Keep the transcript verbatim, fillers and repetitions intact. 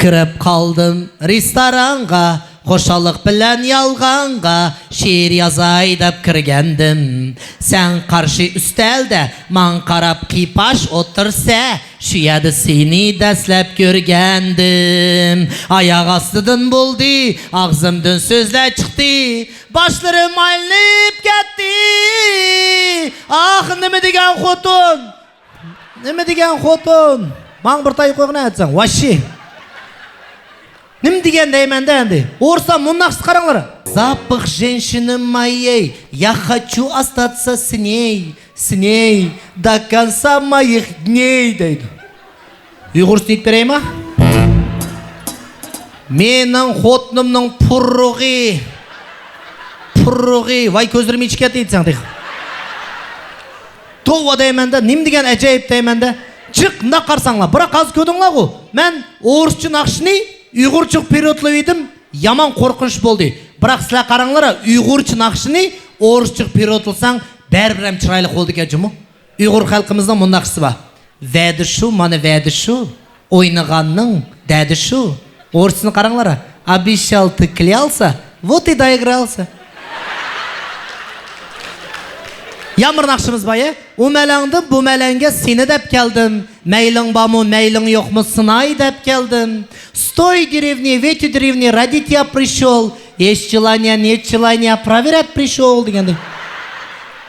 كىرىپ قالدىم رېستورانغا، خۇشاللىق بىلەن يالغانغا شېئىر يازاي دەپ كىرگەندىم. سەن قارشى ئۈستەلدە ماڭا قاراپ قىيپاش ئولتۇرسە، شۇ يەردە سېنى دەسلەپ كۆرگەندىم. ئاياغ ئاستىدىن بولدى، ئاغزىمدىن سۆزلەر چىقتى، باشلىرىم ئايلىنىپ كەتتى. ئاھ، نېمە دېگەن خوتۇن! نېمە دېگەن خوتۇن؟ ماڭا بىر تاي قويغىنا ئەتسەڭ، ۋاششى. نېمە دېگەن دەيمەن-دە ئەمدى. ئورۇسلار مۇنداق قاراڭلار. Запах женщины моей, я хочу остаться с ней, с ней, до конца моих дней دەيدۇ. ئۇيغۇرچىسىنى ئېيتىپ بېرەيما؟ مېنىڭ خوتۇنۇمنىڭ پۇرىقى، پۇرىقى، ۋاي كۆزلىرىم ئىچىپ كەتتى ئېيتساڭ تېخى. توۋا دەيمەن-دە، نېمە دېگەن ئەجەيىپ دەيمەن-دە. جىق مۇنداق قارىساڭلار، بىراق ھازىر كۆردۈڭلارغۇ، مەن ئورۇسچە ناخشىنى ئۇيغۇرچىغا پېرېۋوتلاۋىدىم، يامان قورقۇنچ بولدى. بىراق سىلەر قاراڭلار، ئۇيغۇرچە ناخشىنى ئورۇسچىغا پېرېۋوتلىساڭ، بەرىبىر ھەم چىرايلىق بولىدىكەن جۇمۇ. ئۇيغۇر خەلقىمىزنىڭ مۇنداق ئىشى بار. ۋەدە شۇ، مانا ۋەدە شۇ. ئوينىغاننىڭ دەدى شۇ. ئورۇسچىسىنى قاراڭلار. Обещал ты, клялся, вот и доигрался. يەنە بىر ناخشىمىز بار يە. ئۇ مەلەڭدىن بۇ مەلەڭگە سېنى دەپ كەلدىم. مەيلىڭ بارمۇ، مەيلىڭ يوقمۇ، سىناي دەپ كەلدىم. С той деревни, в эту деревню, родить я пришёл. Есть желание, нет желания, проверять пришёл دېگەندەك.